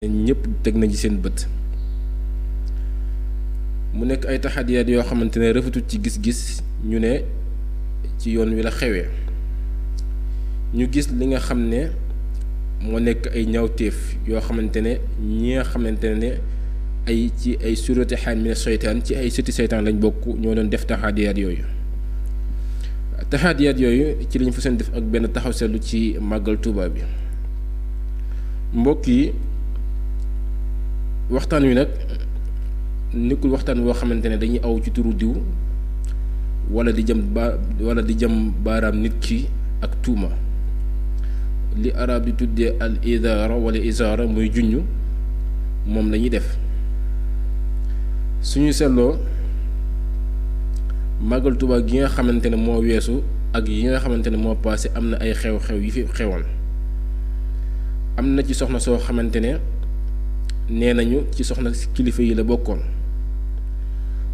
ñëpp teg nañ ci seen bët mu nekk ay taxadiyaat yoo xamante ne rafetul ci gis-gis ñu ne ci yoon wi la xewee ñu gis li nga xam ne moo nekk ay ñaawteef yoo xamante ne ñi nga xamante ne ay ci ay surati xaan mina seytaan ci ay sëti seytaan lañ bokk ñoo doon def taxadiyaat yooyu ci lañ fa seen def ak benn taxaw seetlu ci màggal Tuuba bi mbokk yi waxtaan wi nag nekkul waxtaan woo xamante ne dañuy aw ci turu diw wala di jëm baaraam nit ki ak tuuma li arab di tuddee al idaara wala isaara muy junj moom lañuy def suñu seetloo màggal Tuuba gi nga xamante ne moo weesu ak yi nga xamante ne moo paase am na ay xew-xew yi fi xewoon am na ci soxna soo xamante ne nee nañu ci soxna kilifa yi la bokkoon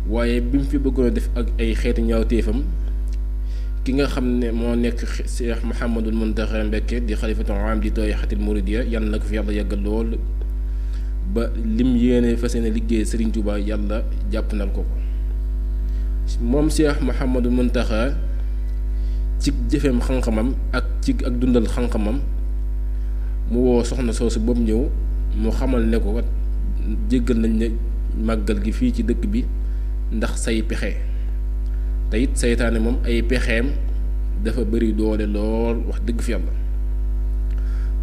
waaye bi mu fi bëggoon a def ak ay xeeti ñaawteefam ki nga xam ne moo nekk Cheikh Mouhamadul Mountakha Mbacké di xalifatul aam di tariixatil muridiyya yàlla na ko fi yàlla yàggal lool ba lim yéene fas yéene liggéey Serigne Touba yàlla jàppandal ko moom Cheikh Mouhamadul Mountakha ci jëfeem xam-xamam ak dundal xam-xamam mu woo soxna soosu ba mu ñëw mu xamal ne ko jéggal nañ ne màggal gi fii ci dëkk bi ndax say pexe te it seytaane moom ay pexeem dafa bari doole lool wax dëgg fi yàlla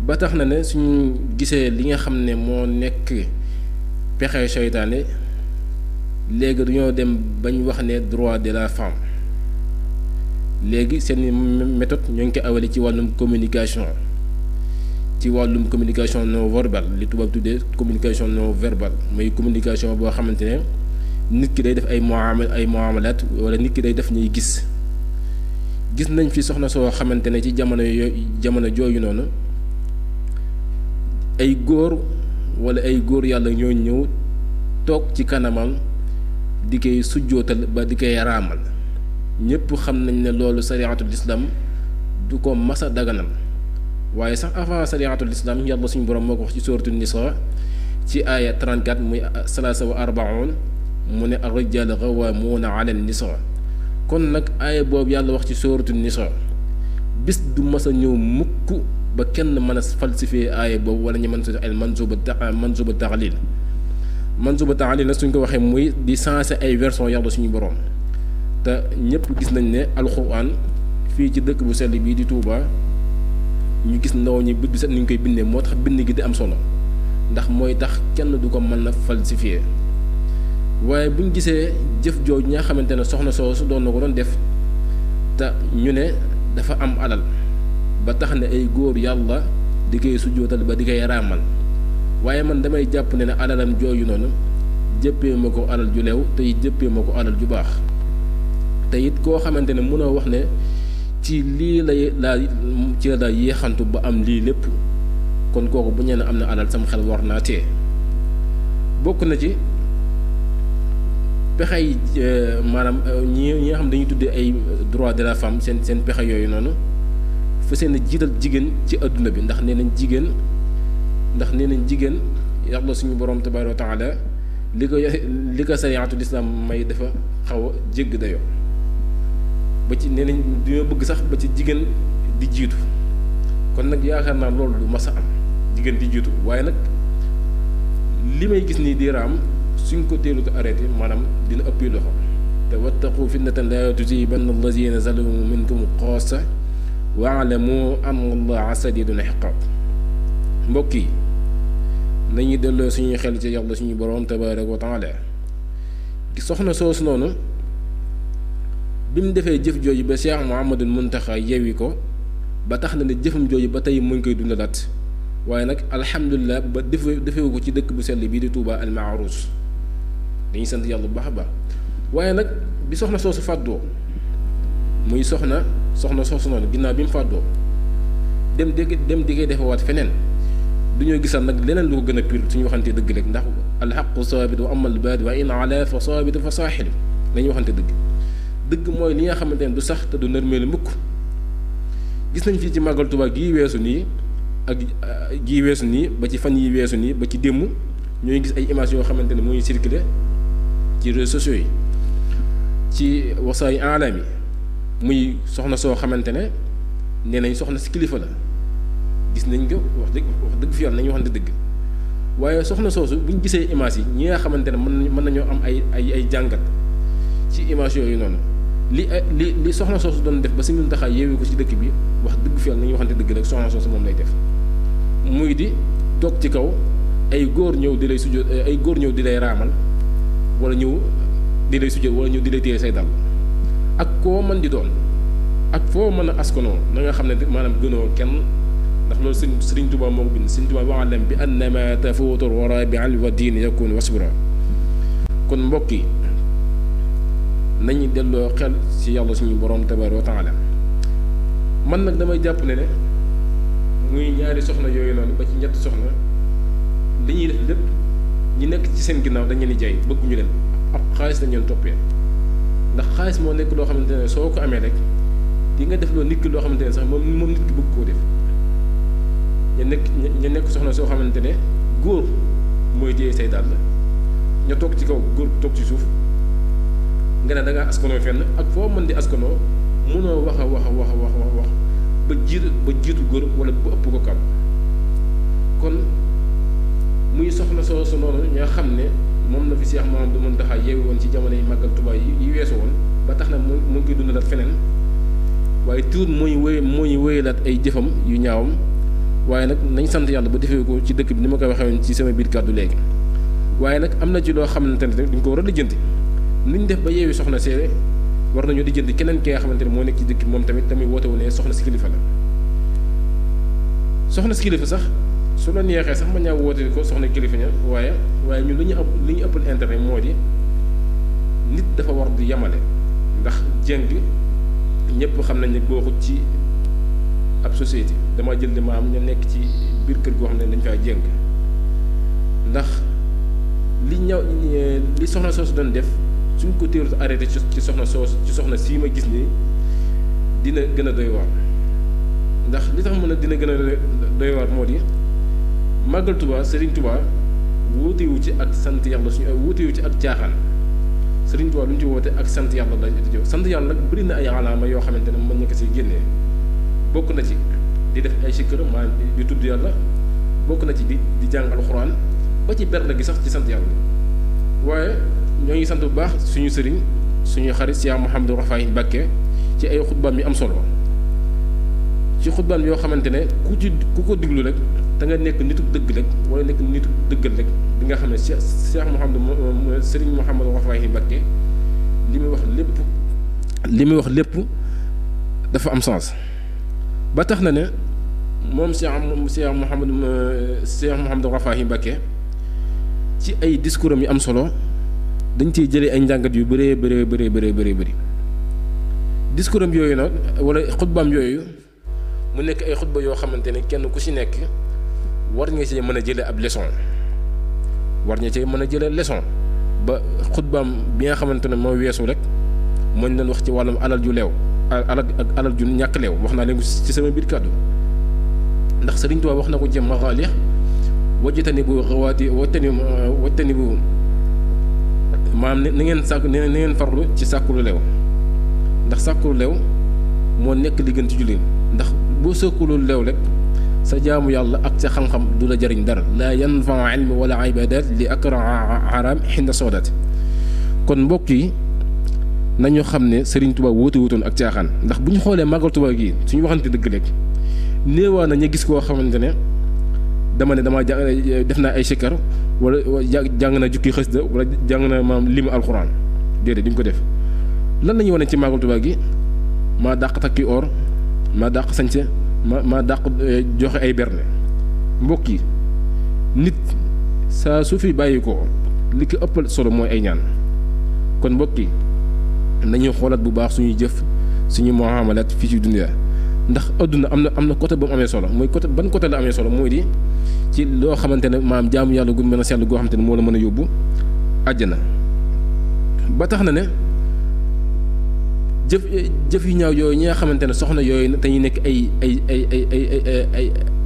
ba tax na ne suñu gisee li nga xam ne moo nekk pexe seytaane léegi dañoo dem bañ wax ne droit de la femme léegi seen méthode ñoo ngi ko awale ci wàllum communication non verbale li tubaab tuddee communication non verbale mooy communication boo xamante ne nit ki day def ay muamalaat wala nit ki day def ñuy gis nañ fi soxna soo xamante ne ci jamono jooju noonu ay góor yàlla ñoo ñëw toog ci kanamam di koy sujjootal ba di koy raamal ñépp xam nañ ne loolu sariyatul islam du ko masa daganal waaye sax avant sariyatul islam yàlla suñu borom moo ko wax ci suratul nisa ci aaya 34 muy salaasa wa arbaun mu ne ar-rijaalu qawwaamuuna ala an-nisaa kon nag aaya boobu yàlla wax ci suratul nisa bis du mas a ñëw mukk ba kenn mën a falsifier aaya boobu wala ñu mën a ay mansuuba taxliil nag suñ ko waxee muy di sensé ay version yàlla suñu borom te ñëpp gis nañ ne alxuraan fii ci dëkk bu sell bii di Touba. ñu gis ndaw ñi bët bi set ni ñu koy bindee moo tax bind gi di am solo ndax mooy tax kenn du ko mën a falsifier waaye bu ñu gisee jëf jooju ñi nga xamante ne soxna soosu doon na ko doon def te ñu ne dafa am alal ba tax ne ay góor yàlla di koy sujjootal ba di koy raamal waaye man damay jàpp ne alalam jooju noonu jëppee ma ko alal ju leew te it jëppee ma ko alal ju baax te it koo xamante ne mënoo wax ne. ci lii ci la daa yéexantu ba am lii lépp kon kooku bu ñeen am na alal sama xel war naa tee bokk na ci pexe yi maanaam ñi nga xam dañuy tuddee ay droit de la femme seen pexe yooyu noonu fa seen jiital jigéen ci adduna bi ndax nee nañ jigéen yàlla suñu borom tabaaraka wa taala li ko sariyatul islam may dafa xaw a jégg dayoo ba ci nee nañ dañoo bëgg sax ba ci jigéen di jiitu kon nag yaakaar naa loolu du mas a am jigéen di jiitu waaye nag li may gis nii di raam suñ ko teelu ko arrêté maanaam dina ëppi loxo te wattaqu fitnatan laa tusiibanna allaziina zalamu minkum xaassa wa'lamu anna allaha shadiidul iqaab mbokk yi nañuy delloo suñuy xel ci yàlla suñu boroom tabaaraka wa taala soxna soosu noonu bi mu defee jëf jooju ba Cheikh Mouhamadul Mountakha yewi ko ba tax na ne jëfam jooju ba tey mu ngi koy dundalaat waaye nag alhamdulilah ba defewu ko ci dëkk bu sell bii di Touba al Maaruus dañuy sant yàlla bu baax a baax waaye nag bi soxna soosu fàddoo muy soxna soosu noonu ginnaaw bi mu fàddoo dem di koy defewaat feneen du ñoo gisal nag leneen lu ko gën a pire suñu waxante dëgg rek ndax alxaqu saabit wa amal baad wa in ala fa saabit fa saaxil dañuy waxante dëgg mooy li nga xamante ne du sax te du nërmeelu mukk gis nañ fii ci màggal Tuubaa gii weesu nii ak ji weesu nii ba ci fan yi weesu nii ba ci démb ñooy gis ay images yoo xamante ne mooy circulé ci réseaux sociaux yi ci wasaay alam yi muy soxna soo xamante ne nee nañ soxna si kilifa la gis nañ ko wax dëgg fi yàlla nañu waxante dëgg waaye soxna soosu bu ñu gisee images yi ñi nga xamante ne mën nañoo am ay jàngat ci images yooyu noonu li soxna soosu doon def ba si ñun taxaay yeewee ko ci dëkk bi wax dëgg fi yàlla nañu waxante dëgg rek soxna soosu moom lay def muy di toog ci kaw ay góor ñëw di lay sujjóot ay góor ñëw di lay raamal wala ñëw di lay sujjóot wala ñëw di lay téye say dal ak koo mën di doon ak foo mën a askanoo na nga xam ne maanaam gënoo kenn ndax loolu Sëriñ Tuubaa moo ko bind Sëriñ Tuubaa wa'lam bi annama tafuutul wara bi al wa diin yakun wasbura kon mbokk yi nañu delloo xel ci yàlla suñu borom tabaaraka wa taala man nag damay jàpp ne muy ñaari soxna yooyu noonu ba ci ñetti soxna li ñuy def lépp ñi nekk ci seen ginnaaw dañ leen di jaay bëgguñu leen ab xaalis dañ leen toppee ndax xaalis moo nekk loo xamante ne soo ko amee rek di nga def loo nit ki loo xamante ne sax moom nit ki bëgg koo def ña nekk soxna soo xamante ne góor mooy téye say dàll ña toog ci kaw góor toog ci suuf nga ne da ngaa askanoo fenn ak foo mën di askanoo mënoo wax ba jiitu góor wala bu ëpp ko kam kon muy soxna soosu noonu ñoo xam ne moom la fi Cheikh Mouhamadou Mountakha yeewu woon ci jamono yi màggal Tuubaa yi weesu woon ba tax na mu ngi koy dundalaat feneen waaye tuut mooy wéyalaat ay jëfam yu ñaawam waaye nag nañ sant yàlla ba defee ko ci dëkk bi ni ma koy waxee woon ci sama biir kàddu léegi waaye nag am na ci loo xamante ne dañ ko war a lijjanti nuñ def ba yeewi soxna seere war nañu lijjanti keneen ki nga xamante ne moo nekk ci dëkk bi moom tamit woote wu ne soxna si kilifa la soxna si kilifa sax su la neexee sax ma ñaaw woote ko soxna kilifa ña waaye ñun li ñu ëppal intérêt moo di nit dafa war di yamale ndax jéng ñëpp xam nañ ne booxut ci ab société dama jël li ma am ñu nekk ci biir kër goo xam ne dañ faa jéng ndax li soxna soosu doon def suñ ko téerut arrêté ci soxna sii ma gis ni dina gën a doy waar ndax li tax mën a dina gën a doy waar moo di màggal Tuubaa Sëriñ Tuubaa wuutewu ci ak sant yàlla wuutewu ci ak caaxaan Sëriñ Tuubaa lu ñu ci woote ak sant yàlla la jox sant yàlla nag bëri na ay alaama yoo xamante ne mën nga ko si génnee bokk na ci di def ay sikkër maanaam di tudd yàlla bokk na ci di jàng alxuraan ba ci berne gi sax ci sant yàlla waaye ñoo ngi sant bu baax suñu sëriñ suñu xarit Cheikh Mouhamadou Rafahi Mbacké ci ay xutbaam yi am solo ci xutbaam yoo xamante ne ku ko diglu rek da nga nekk nitu dëgg rek wala nekk nitu dëggal rek di nga xam ne Cheikh Mouhamadou sëriñ Mouhamadou Rafahi Mbacké li muy wax lépp dafa am sens ba tax na ne moom Cheikh Mouhamadou Rafahi Mbacké ci ay discours am yu am solo dañ ciy jëlee ay njàngat yu bëri discours am yooyu nag wala xutbaam yooyu mu nekk ay xutba yoo xamante ne kenn ku ci nekk war nga ci mën a jëlee ab leçon ba xutbaam bi nga xamante ne moo weesu rek mooñ leen wax ci wàllum alal ju leew alal ju ñàkk leew wax naa leen ci sama biir kàddu ndax Sëriñ Tuubaa wax na ko jëm maxaalix wajjatani bu xawaati wajtani bu maanaam na ngeen sàkk na ngeen farlu ci sàkkulu leew ndax sàkkulu leew moo nekk li gën ci jullit ndax boo sàkkulul leew rek sa jaamu yàlla ak sa xam-xam du la jariñ dara laa yanfau ilmi wala ibadat li akra haram xinda soodat kon mbokk yi nañu xam ne Sëriñ Tuubaa wóote wutoon ak caaxaan ndax bu ñu xoolee màggal Tuubaa gi suñu waxante dëgg rek néewaa na ñu gis koo xamante ne damaa def naa ay sikkar wala jàng na jukki xasida wala jàng na maam limu alxuraan déedéet duñ ko def lan la ñuy wane ci màggal Tuubaa gi maa dàq takki or maa dàq sañse maa dàq joxe ay berne mbokk yi nit saa su fi bàyyi ko li ko ëppal solo mooy ay ñaan kon mbokk yi nañuy xoolaat bu baax suñuy jëf suñu muamalat fii ci dunya ndax adduna am na côté ba mu amee solo mooy côté ban côté la amee solo mooy di ci loo xamante ne maam jaamu yàlla gu mën a sell goo xamante ne moo la mën a yóbbu àjjana ba tax na ne jëf yu ñaaw yooyu ñi nga xamante ne soxna yooyu dañuy nekk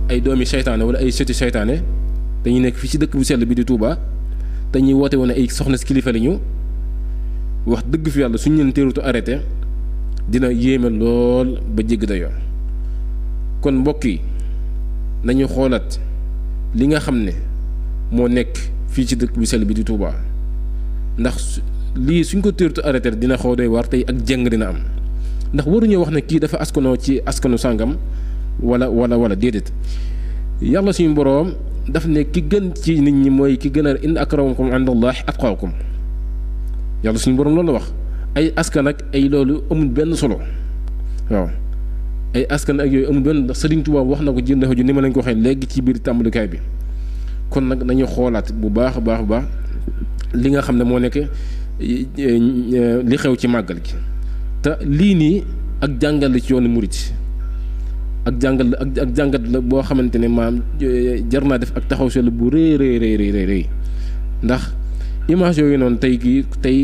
ay doomi seytaane wala ay sëti seytaane dañuy nekk fii ci dëkk bu sell bi di Touba te ñuy woote woon ay soxna si kilifa lañu wax dëgg fi yàlla suñu leen teerutu arrêté dina yéeme lool ba jégg dayoo kon mbokk yi nañu xoolaat li nga xam ne moo nekk fii ci dëkk bu sell bi di Touba ndax lii suñ ko teerutu arrêté dina xaw doy war tey ak jeng dina am ndax waruñoo wax ne kii dafa askanoo ci askanu sàngam wala déedéet yàlla suñu boroom daf ne ki gën ci nit ñi mooy ki gën a inna akramakum indallahi atqaakum yàlla suñu boroom loolu la wax ay askan ak ay loolu amul benn solo waaw ay askan ak yooyu amul benn ndax Sëriñ Tuubaa wax na ko jënd ju ni ma leen ko waxee léegi ci biir tàmbalikaay bi kon nag nañu xoolaat bu baax a baax li nga xam ne moo nekk li xew ci màggal gi te lii nii ak jàngal la ci yoonu murit ak jàngat la boo xamante ne maam jar naa def ak taxaw seetlu bu rëy ndax image yooyu noonu tey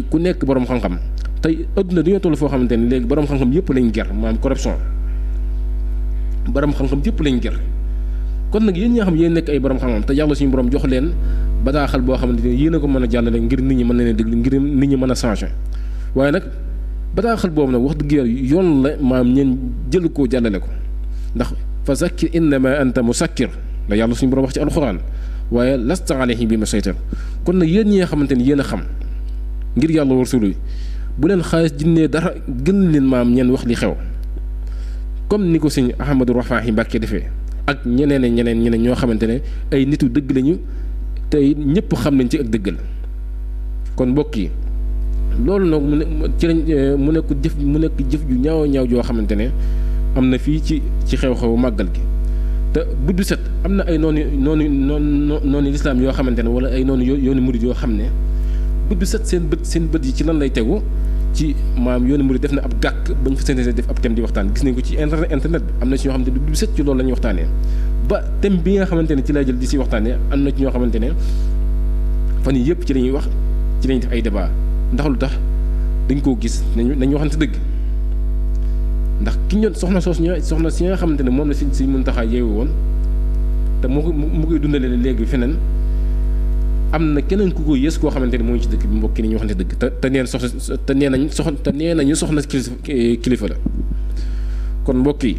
ku nekk borom xam-xam tey adduna dañoo toll foo xamante ne léegi borom xam-xam yëpp lañ ger maam corruption borom xam-xam yëpp lañ ger kon nag yéen ñi nga xam yéen nekk ay borom xam-xam te yàlla suñu borom jox leen bataaxal boo xamante ne yéen a ko mën a jàllale ngir nit ñi mën leen a déglu ngir nit ñi mën a changer waaye nag bataaxal boobu nag wax dëgg yàlla yoon la maam ñeen jël koo jàllale ko ndax fa zakkir innama anta musakkir la yàlla suñu borom wax ci alxuraan waaye lasta alayhim bi musaytir kon nag yéen ñi nga xamante ni yéen a xam ngir yàlla war sulu bu leen xaalis jinnee dara gën leen maam ñeen wax li xew comme ni ko sëñ Ahmadou Rafahi Mbàkke defee ak ñeneen ñoo xamante ne ay nitu dëgg lañu tey ñëpp xam nañ ci ak dëggal kon mbokk yi loolu nag mu nekk jëf ju ñaaw joo xamante ne am na fii ci xew-xewu màggal gi te buddu set am na ay noonu lislaam yoo xamante ne wala ay noonu yoonu murid yoo xam ne buddu set seen bët yi ci lan lay tegu ci maam yoonu murid def na ab gàkk bañ fa seen def ab thème di waxtaan gis nañ ko ci internet bi am na ci ñoo xamante ne buddu set ci loolu la ñuy waxtaanee ba thème bi nga xamante ne ci lay jël di si waxtaanee am na ci ñoo xamante ne fan yii yëpp ci la ñuy wax ci la ñuy def ay débat ndax lu tax dañ koo gis nañu waxante dëgg ndax ki ñu soxna si nga xamante ne moom la si Muntaxa yeewu woon te mu koy dundalee léegi feneen am na keneen ku ko yées koo xamante ne moo ngi ci dëkk bi mbokki ni ñu waxante dëgg te nee nañu soxna kilifa la kon mbokk yi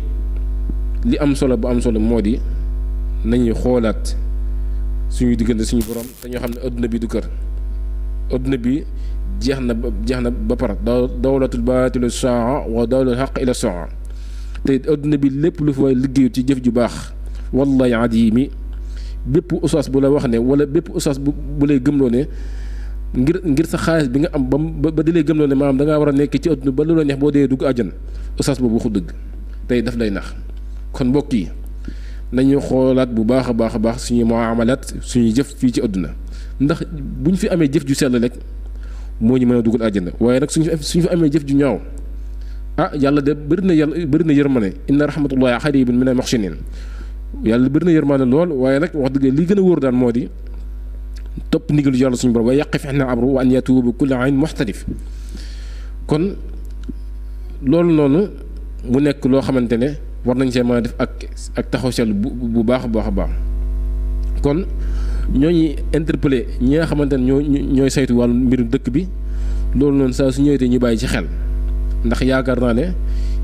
li am solo bu am solo moo di nañuy xoolaat suñuy diggante suñu borom te ñoo xam ne adduna bi du kër adduna bi jeex na ba pare dawlatul baatilu saa wa dawlatul xaq ila saa te adduna bi lépp lu fa liggéeyu ci jëf ju baax wallahi adimi bépp ustaas bu la wax ne wala bépp ustaas bu lay gëmloo ne ngir sa xaalis bi nga am ba di lay gëmloo ne maanaam da ngaa war a nekk ci adduna ba lu la neex boo dee dugg àjjan ustaas boobu waxu dëgg tey daf lay nax kon mbokk yi nañu xoolaat bu baax a baax suñu muamalat suñuy jëf fii ci adduna ndax buñ fi amee jëf ju sell rek moo ñu mën a dugal àjjana waaye nag suñu fi amee jëf ju ñaaw yàlla de bëri na yërmande inna rahmatullahi xaribun minal muhsinin yàlla bëri na yërmande lool waaye nag wax dëgg li gën a wóor daan moo di topp ndigalu yàlla suñu borom waaye yàqi fexna abru wa an yatuubu kullu ayn muxtalif kon loolu noonu mu nekk loo xamante ne war nañ see mën a def ak taxaw seetlu bu baax a baax kon ñooñu interpellé ñi nga xamante ne ñooy saytu wàllu mbirum dëkk bi loolu noonu saa su ñëwee ñu bàyyi ci xel ndax yaakaar naa ne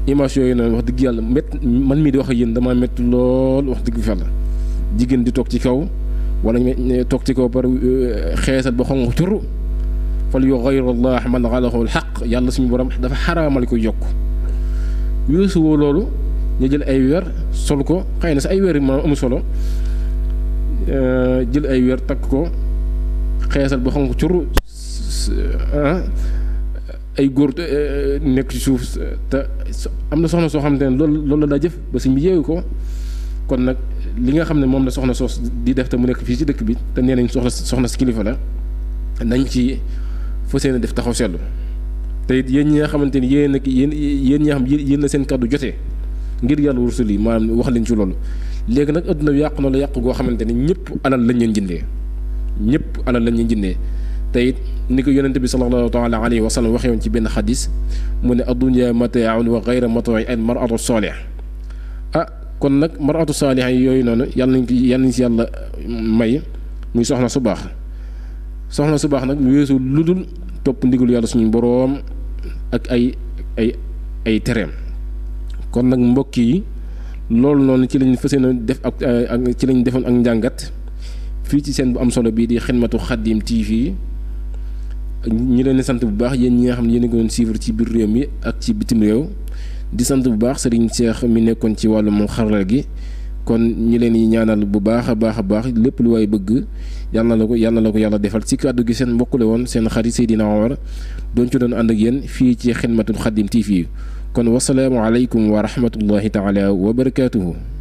image yooyu noonu wax dëgg yàlla man mii di wax ak yéen damaa métti lool wax dëgg yàlla jigéen di toog ci kaw wala toog ci kaw par xeesal ba xonq tur fal yughayyirillahu man ghalaqa al-haqq yàlla suñu borom dafa xaraamal ko yokk weesu woo loolu ñu jël ay weer sol ko xëy na sa ay weer yi ma amul solo jël ay weer takk ko xeesal ba xonq cur ay góor nekk ci suuf te am na soxna soo xamante ne loolu la daa jëf ba sëñ bi yeewu ko kon nag li nga xam ne moom la soxna soos di def te mu nekk fii ci dëkk bi te nee nañ soxna si kilifa la nañ ci fas yéene def taxaw seetlu te it yéen ñi nga xamante ni yéen ñi nga xam yéen la seen kàddu jotee ngir yàlla wursul yi maanaam wax leen ci loolu léegi nag adduna bi yàqu na la yàqu goo xamante ne ñëpp alal lañ leen jëndee ñëpp alal lañ leen jëndee te it ni ko yonente bi sallallahu taala alayhi wa sallam waxee woon ci benn xadis mu ne addunya mataaun wa gayra mataa'i al mar'atu salih kon kon nag maratu saaliha yooyu noonu yàlla nañ ci yàlla may muy soxna su baax nag weesu lu dul topp ndigalu yàlla suñu boroom ak ay tereem. kon nag mbokk yi loolu noonu ci lañ fas yéene def ak ci lañ defoon ak njàngat fii ci seen bu am solo bii di Xidmatul Xadim TV. ñu leen di sant bu baax yéen ñi nga xam ne yéen a ngi doon suivre ci biir réew mi ak ci bitim réew di sant bu baax Serigne Cheikh mi nekkoon ci wàllum xarala gi kon ñu leen di ñaanal bu baax a baax lépp lu waay bëgg yàlla na la ko yàlla defal ci kàddu gi seen mbokk la woon seen xarit Seydina Omar doon ci doon ànd ak yéen fii ci Xidmatul Xadim TV kon wasalaamu aleykum wa rahmatullahi taala wa barakaatuhu.